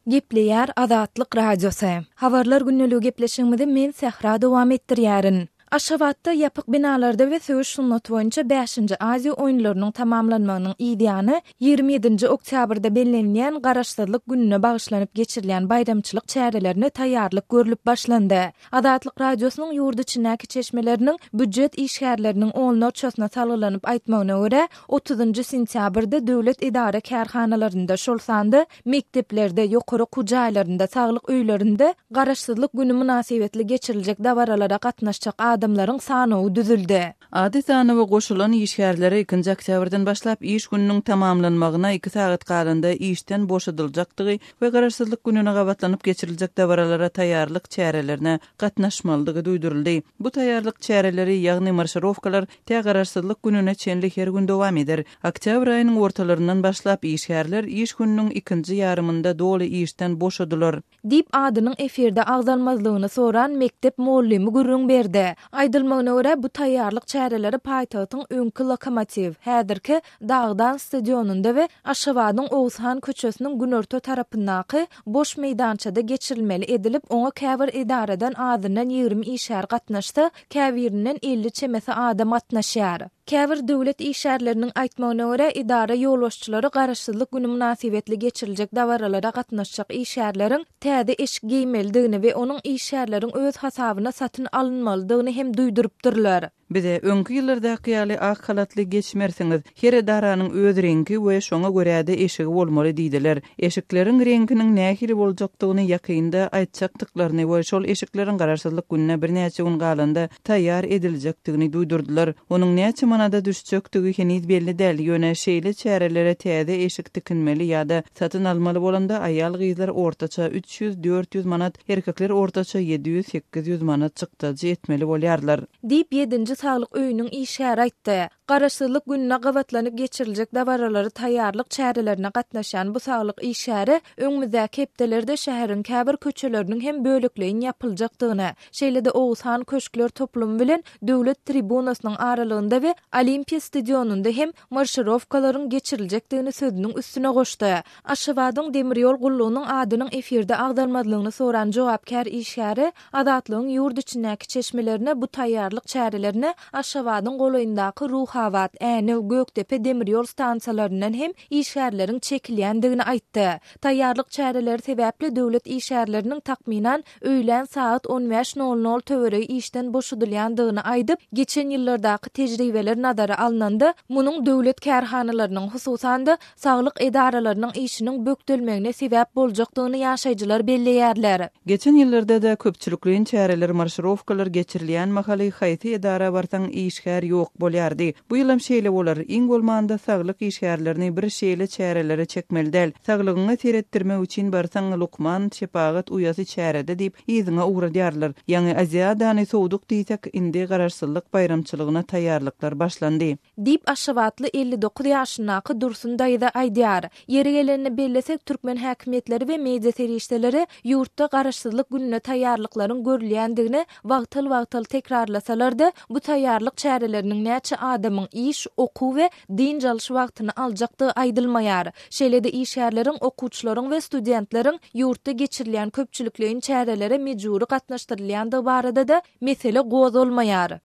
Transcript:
Gepleýär Azatlyk Radiosy. Habarlar gündeligi gepleşigimizi men Sähra dowam etdirýärin. Aşgabatda ýapyk binalarda we söweş sungaty boýunça bäşinji Aziýa oýunlarynyň tamamlanmagynyň yz ýany, 27-nji oktýabrda bellenilýän Garaşsyzlyk gününe bagyşlanyp geçirilýän baýramçylyk çärelerine taýýarlyk görlüp başlandy. Azatlyk Radiosynyň ýurt içindäki çeşmeleriniň býujet işgärleriniň onlarçasyna salgylanyp aýtmagyna görä, otuzynjy sentýabrda döwlet edara-kärhanalarynda, şol sanda Mekdeplerde, ýokary okuw jaýlarynda, saglyk öýlerinde Garaşsyzlyk güni mynasybetli geçiriljek dabaralara gatnaşjak adamlaryň sanawy düzüldi. Ady sanawa goşulan işgärlere ikinji oktýabrdan başlap iş gününiň tamamlanmagyna iki sagat galanda işden boşadyljakdygy we Garaşsyzlyk gününe gabatlanyp geçiriljek dabaralara taýýarlyk çärelerine gatnaşmalydygy duýduryldy. Bu taýýarlyk çäreleri, ýagny marşirowkalar tä Garaşsyzlyk gününe çenli her gün dowam eder. Oktýabr aýynyň ortalaryndan başlap, işgärler iş gününiň ikinji ýarymynda doly işden boşadylar. Diýip, adynyň efirde agzalmazlygyny soran mekdep mugallymy gürrüň berdi. Aýdylmagyna görä, bu taýýarlyk çäreleri paýtagtyň öňki Lokomotiw, häzirki Dagdan stadionynda we Aşgabadyň Oguzhan köçesiniň günorta tarapyndaky boş meýdançada geçirilmeli edilip, oňa käbir edaradan azyndan 20 işgär gatnaşsa, käbirinden 50 çemesi adam gatnaşýar. Käbir döwlet işgärleriniň aýtmagyna görä, edara ýolbaşçylary Garaşsyzlyk güni mynasybetli geçiriljek dabaralara gatnaşjak işgärleriň täze eşik geýmelidigini we onuň işgärleriň öz hasabyna satyn alynmalydygyny hem duýdurypdyrlar. Bize öňki ýyllardaky ýaly ak halatly geçmersiňiz, her edaranyň öz reňki we şoňa görä-de eşigi bolmaly diýdiler. Eşikleriň reňkiniň nähili boljakdygyny ýakynda aýtjakdyklaryny we şol eşikleriň Garaşsyzlyk gününe birnäçe gün galanda taýýar ediljekdigini duýdurdylar. Onuň näçe manada düşjekdigi heniz belli däl, ýöne şeýle çärelere täze eşik tikinmeli ýa-da satyn almaly bolanda aýal-gyzlar ortaça 300-400 manat, erkekler ortaça 700-800 manat çykdajy etmeli bolýarlar. Diýip, ýedinji saglyk öýüniň işgäri aýtdy. Garaşsyzlyk gününe gabatlanyp geçiriljek dabaralara taýýarlyk çärelerine gatnaşýan bu saglyk işgäri öňümizdäki hepdelerde şäheriň käbir köçeleriniň hem bölekleýin ýapyljakdygyny, şeýle-de Oguzhan köşkler toplumy bilen Döwlet tribunasynyň aralygynda we Olimpiýa stadionynda hem marşirowkalaryň geçiriljekdigini sözüniň üstüne goşdy. Aşgabadyň demir ýol gullugynyň adynyň efirde agzalmazlygyny soran jogapkär işgäri Azatlygyň ýurt içindäki çeşmelerine bu taýýarlyk çärelerine Aşgabadyň golaýyndaky Ruhabat, Änew, Gökdepe demir ýol stansiýalaryndan hem işgärleriň çekilýändigini aýtdy. Taýýarlyk çäreleri sebäpli döwlet işgärleriniň takmynan öýlän sagat on bäş nol nol töweregi işden boşadylýandygyny aýdyp, geçen ýyllardaky tejribeler nazara alnanda, munuň döwlet kärhanalarynyň, hususan-da, saglyk edaralarynyň işiniň bökdelmegine sebäp boljakdygyny ýaşaýjylar belleýärler. Geçen ýyllarda-da köpçülikleýin çäreler, marşirowkalar geçirilýän mahaly haýsy edara barsaň işgär ýok bolýardy. Bu ýylam şeýle bolar. Iň bolmanda saglyk işgärlerini bir şeýle çärelere çekmeli däl. Saglygyňa seretdirmek üçin barsaň lukman, şepagat uýasy çärede diýip yzyňa ugradýarlar. Ýaňy Aziadany sowduk diýsek, indi Garaşsyzlyk baýramçylygyna taýýarlyklar başlandy. Diýip, aşgabatly 59 ýaşyndaky Dursun daýza aýdýar. Ýeri gelende bellesek, türkmen häkimiýetleri we media serişdeleri ýurtda Garaşsyzlyk gününe taýýarlyklaryň görülýändigini wagtal-wagtal tekrarlasalar-da, bu taýýarlyk çäreleriniň näçe adamyň iş, okuw we dynç alyş wagtyny aljakdygy aýdylmaýar. Şeýle-de işgärleriň, okuwçylaryň we studentleriň ýurtda geçirilýän köpçülikleýin çärelere mejbury gatnaşdyrylýandygy barada-da mesele gozgalmaýar.